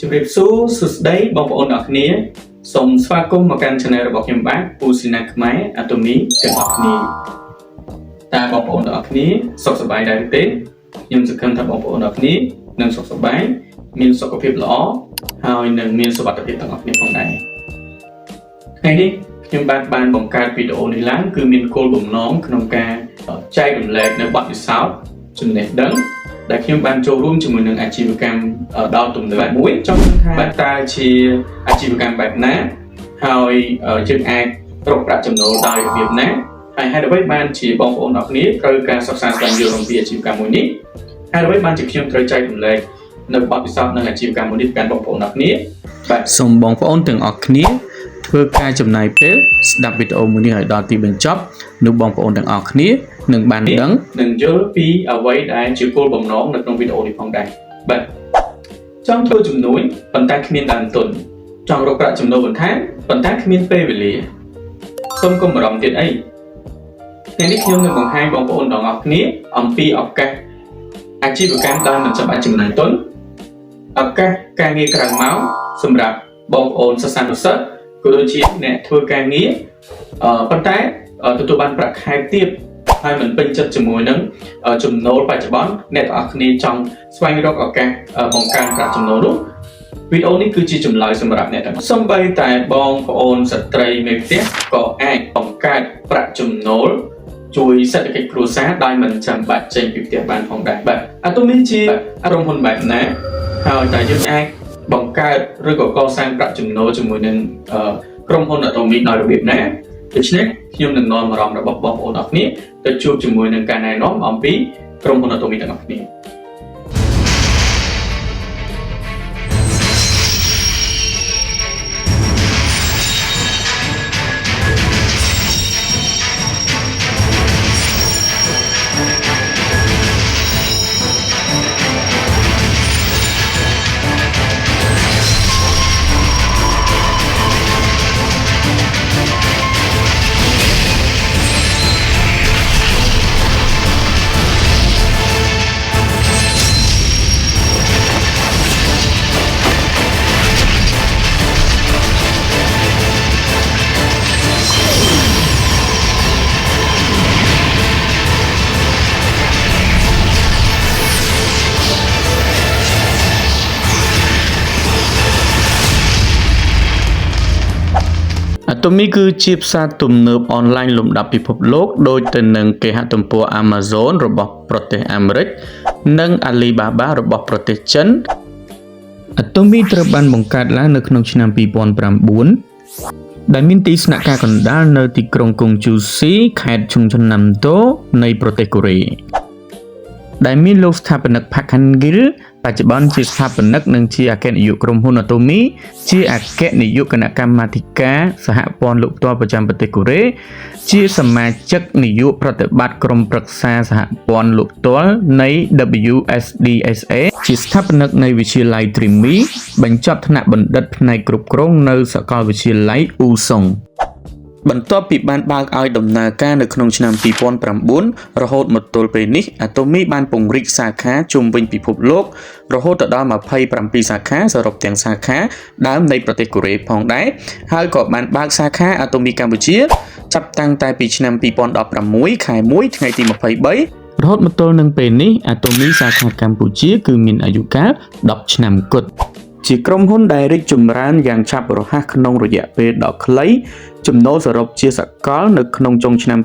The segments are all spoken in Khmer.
ជម្រាបសួរសួស្តីបងប្អូនទាំងអស់គ្នាសូមស្វាគមន៍មកកាន់ Channel របស់ខ្ញុំបាទពូស៊ីណាខ្មែរអាតូមីទាំងអស់គ្នាតើបងប្អូនទាំងអស់គ្នាសុខសប្បាយដែរទេខ្ញុំសង្ឃឹមថាបងប្អូនទាំងអស់គ្នានឹងសុខសប្បាយមានសុខភាពល្អហើយនឹងមានសុវត្ថិភាពទាំងអស់គ្នាផងដែរថ្ងៃនេះខ្ញុំបាទបានបង្កើតវីដេអូនេះឡើងគឺមានគោលបំណងក្នុងការចែករំលែកនៅបទពិសោធន៍ចំណេះដឹង ដែលខ្ញុំបានចូលរួមជាមួយនឹងអាជីវកម្មដ៏ទំនើបមួយចង់ដឹងថាតើជាអាជីវកម្មបែបណាហើយយើងអាចរកប្រាក់ចំណូលដោយរបៀបណាហើយហេតុអ្វីបានជាបងប្អូនអរគ្នាត្រូវការសិក្សាស្វែងយល់អំពីអាជីវកម្មមួយនេះហេតុអ្វីបានជាខ្ញុំត្រូវចែករំលែកនៅបទពិសោធន៍និងអាជីវកម្មមួយនេះទៅកាន់បងប្អូនអរគ្នាបាទសូមបងប្អូនទាំងអស់គ្នាធ្វើការចំណាយពេលស្ដាប់វីដេអូមួយនេះឲ្យដល់ទីបញ្ចប់នោះបងប្អូនទាំងអស់គ្នានឹងបានដឹង នឹងយល់ពីអ្វីដែលជាគោលបំណងនៅក្នុងវីដេអូនេះផងដែរបាទចង់ធ្វើជំនួញប៉ុន្តែគ្មានដើមទុនចង់រកប្រាក់ចំណូលបន្ថែមប៉ុន្តែគ្មានពេលវេលាសូមកុំបារម្ភទៀតអីថ្ងៃនេះខ្ញុំនឹងបង្ហាញបងប្អូនទាំងអស់គ្នាអំពីឱកាសអាជីវកម្មដោយមិនចាំបាច់ចំណាយទុនឱកាសការងារក្រៅម៉ោងសម្រាប់បងប្អូនសិស្សានុសិស្សក៏ដូចជាអ្នកធ្វើការងារប៉ុន្តែទទួលបានប្រាក់ខែទាប ហើយមិនពេញចិត្តជាមួយនឹងចំណូលបច្ចុប្បន្នអ្នកទាំងអស់គ្នាចង់ស្វែងរកឱកាសបង្កើនប្រាក់ចំណូលនោះវីដេអូនេះគឺជាចម្លើយសម្រាប់អ្នកទាំងអស់សូម្បីតែបងប្អូនស្ត្រីមេផ្ទះក៏អាចបង្កើតប្រាក់ចំណូលជួយសេដ្ឋកិច្ចគ្រួសារដោយមិនចាំបាច់ចេញពីផ្ទះបានផងដែរបាទអាតុនេះជាក្រុមហ៊ុនបែបណាហើយតើយើងអាចបង្កើតឬក៏កសាងប្រាក់ចំណូលជាមួយនឹងក្រុមហ៊ុនអាតូមីដោយរបៀបណាដូច្នេះខ្ញុំនឹងនាំអារម្មណ៍របស់បងប្អូនអរគ្នាទៅជួបជាមួយនឹងការណែនាំអំពីក្រុមហ៊ុនអាតូមីទាំងអស់គ្នា អាតូមីគឺជាផ្សារទំនើបអនឡាញលំដាប់ពិភពលោកដូចទៅនឹងគេហទំព័រ Amazon របស់ប្រទេសអាមេរិកនិង Alibaba របស់ប្រទេសចិនអាតូមីត្រូវបានបង្កើតឡើងនៅក្នុងឆ្នាំ2009ដែលមានទីស្នាក់ការកណ្ដាលនៅទីក្រុងកុងជូស៊ីខេត្តឈុងឆុនណាំតូនៃប្រទេសកូរ៉េដែលមានលោកស្ថាបនិកផាក់ខាន់ហ្គីលបច្ចុប្បន្នជាស្ថាបនិកនិងជាអគ្គនាយកក្រុមហ៊ុនអាតូមីជាអគ្គនាយកគណៈកម្មាធិការសហព័ន្ធលោកផ្ទាល់ប្រចាំប្រទេសកូរ៉េជាសមាជិកនាយកប្រតិបត្តិក្រុមប្រឹក្សាសហព័ន្ធលោកផ្ទាល់នៃ WSDSA ជាស្ថាបនិកនៃវិទ្យាល័យ Dreamy បញ្ចប់ថ្នាក់បណ្ឌិតផ្នែកគ្រប់គ្រងនៅសាកលវិទ្យាល័យអ៊ូសុងបន្ទាប់ពីបានបើកឲ្យដំណើរការនៅក្នុងឆ្នាំ2009រហូតមកទល់ពេលនេះអាតូមីបានពង្រីកសាខាជុំវិញពិភពលោករហូតទៅដល់27សាខាសរុបទាំងសាខាដើមនៃប្រទេសកូរ៉េផងដែរហើយក៏បានបើកសាខាអាតូមីកម្ពុជាចាប់តាំងតែពីឆ្នាំ2016ខែ1ថ្ងៃទី23រហូតមកទល់នឹងពេលនេះអាតូមីសាខាកម្ពុជាគឺមានអាយុកាល10ឆ្នាំគត់ជាក្រុមហ៊ុនដែលរីកចម្រើនយ៉ាងឆាប់រហ័សក្នុងរយៈពេលដ៏ខ្លីចំណូលសរុបជាសកលនៅក្នុងចុងឆ្នាំ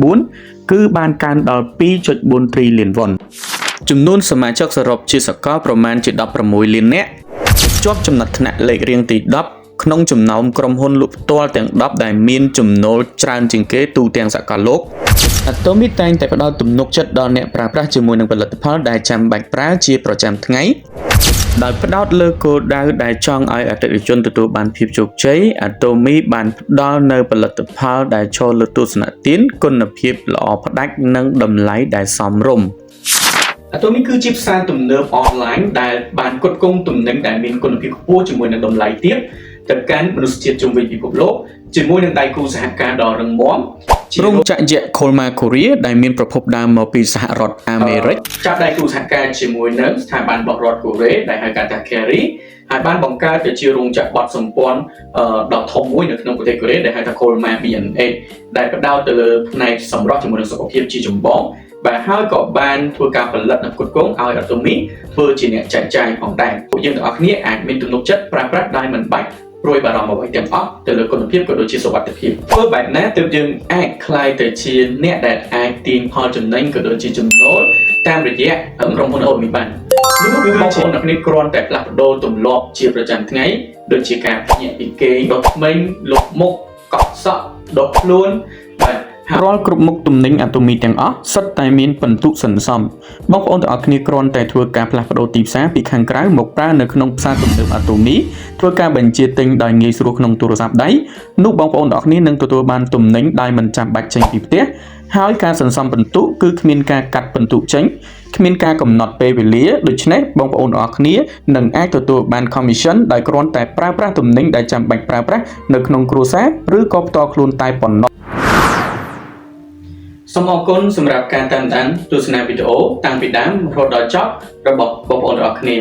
2024គឺបានកើនដល់2.4ទ្រីលានវ៉ុនចំនួនសមាជិកសរុបជាសកលប្រមាណជា16លាននាក់ជាប់ចំណាត់ថ្នាក់លេខរៀងទី10ក្នុងចំណោមក្រុមហ៊ុនលក់ផ្ទាល់ទាំង10ដែលមានចំណូលច្រើនជាងគេទូទាំងសកលលោកអាតូមីតែងតែផ្ដល់ទំនុកចិត្តដល់អ្នកប្រើប្រាស់ជាមួយនឹងផលិតផលដែលចាំបាច់ប្រើជាប្រចាំថ្ងៃដោយផ្ដោតលើគោលដៅដែលចង់ឲ្យអតិថិជនទទួលបានភាពជោគជ័យអាតូមីបានផ្ដល់នូវផលិតផលដែលឈរលើទស្សនទានគុណភាពល្អផ្ដាច់និងតម្លៃដែលសមរម្យអាតូមីគឺជាផ្សារទំនើបអនឡាញដែលបានផ្គត់ផ្គង់ទំនិញដែលមានគុណភាពខ្ពស់ជាមួយនឹងតម្លៃទាបទៅកាន់មនុស្សជាតិជុំវិញពិភពលោកជាមួយនឹងដៃគូសហការដ៏រឹងមាំ រោងចក្រយក្ស Kolmar Korea ដែលមានប្រភពដើមមកពីសហរដ្ឋអាមេរិកចាប់ដៃគូសហការជាមួយនឹងស្ថាប័នរបស់រដ្ឋកូរ៉េដែលហៅកាត់ថា KAERI ហើយបានបង្កើតទៅជារោងចក្របត់សម្ព័ន្ធដ៏ធំមួយនៅក្នុងប្រទេសកូរ៉េដែលហៅថា Kolmar BNH ដែលផ្ដោតទៅលើផ្នែកសម្រស់ជាមួយនឹងសុខភាពជាចម្បងបាទហើយក៏បានធ្វើការផលិតនិងផ្គត់ផ្គង់ឲ្យ Atomy ធ្វើជាអ្នកចែកចាយផងដែរពួកយើងទាំងអស់គ្នាអាចមានទំនុកចិត្តប្រើប្រាស់ដោយមិនបាច់ព្រួយបារម្ភអ្វីទាំងអស់ទៅលើគុណភាពក៏ដូចជាសុវត្ថិភាពធ្វើបែបណាទើបយើងអាចក្លាយទៅជាអ្នកដែលអាចទាញផលចំណេញក៏ដូចជាចំណូលតាមរយៈក្រុមហ៊ុន Atomy បាននោះគឺបងប្អូនអ្នកគ្នាគ្រាន់តែផ្លាស់ប្ដូរទម្លាប់ជាប្រចាំថ្ងៃដូចជាការភ្ញាក់ពីគេងដុសធ្មេញលុបមុខកក់សក់ដុសខ្លួនបាទរាល់គ្រប់មុខទំនិញអាតូមីទាំងអស់សុទ្ធតែមានពិន្ទុសន្សំបងប្អូនទាំងអស់គ្នាគ្រាន់តែធ្វើការផ្លាស់ប្ដូរទីផ្សារពីខាងក្រៅមកប្រើនៅក្នុងផ្សារទំនើបអាតូមីធ្វើការបញ្ជាទិញដោយងាយស្រួលក្នុងទូរស័ព្ទដៃនោះបងប្អូនទាំងអស់គ្នានឹងទទួលបានទំនិញដោយមិនចាំបាច់ចេញពីផ្ទះហើយការសន្សំពិន្ទុគឺគ្មានការកាត់ពិន្ទុចេញគ្មានការកំណត់ពេលវេលាដូច្នេះបងប្អូនទាំងអស់គ្នានឹងអាចទទួលបាន commission ដោយគ្រាន់តែប្រើប្រាស់ទំនិញដែលចាំបាច់ប្រើប្រាស់នៅក្នុងគ្រួសារឬក៏ផ្ទាល់ខ្លួនតែប៉ុណ្ណោះសូមអរគុណសម្រាប់ការតាមដានទស្សនាវីដេអូតាំងពីដើមរហូតដល់ចប់របស់បងប្អូនទាំងអស់គ្នា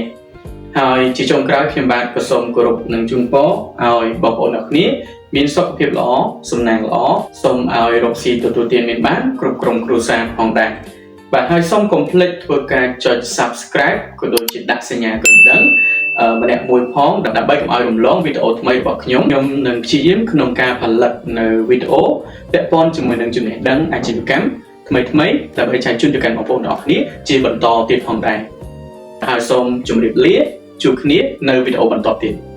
ហើយជាចុងក្រោយខ្ញុំបាទក៏សូមគោរពនិងជូនពរឲ្យបងប្អូនទាំងអស់គ្នាមានសុខភាពល្អសំណាងល្អសូមឲ្យរកស៊ីទទួលទានមានបានគ្រប់ក្រុមគ្រួសារផងដែរបាទហើយសូមកុំភ្លេចធ្វើការចុច Subscribe ក៏ដូចជាដាក់សញ្ញាកណ្ដឹងម្នាក់មួយផងដើម្បីកុំឲ្យរំលងវីដេអូថ្មីរបស់ខ្ញុំខ្ញុំនឹងព្យាយាមក្នុងការផលិតនៅវីដេអូពាក់ព័ន្ធជាមួយនឹងចំណេះដឹងអាជីវកម្មថ្មីថ្មីដើម្បីចែកជូនទៅកាន់បងប្អូនទាំងអស់គ្នាជាបន្តទៀតផងដែរហើយសូមជម្រាបលាជួបគ្នានៅវីដេអូបន្តទៀត។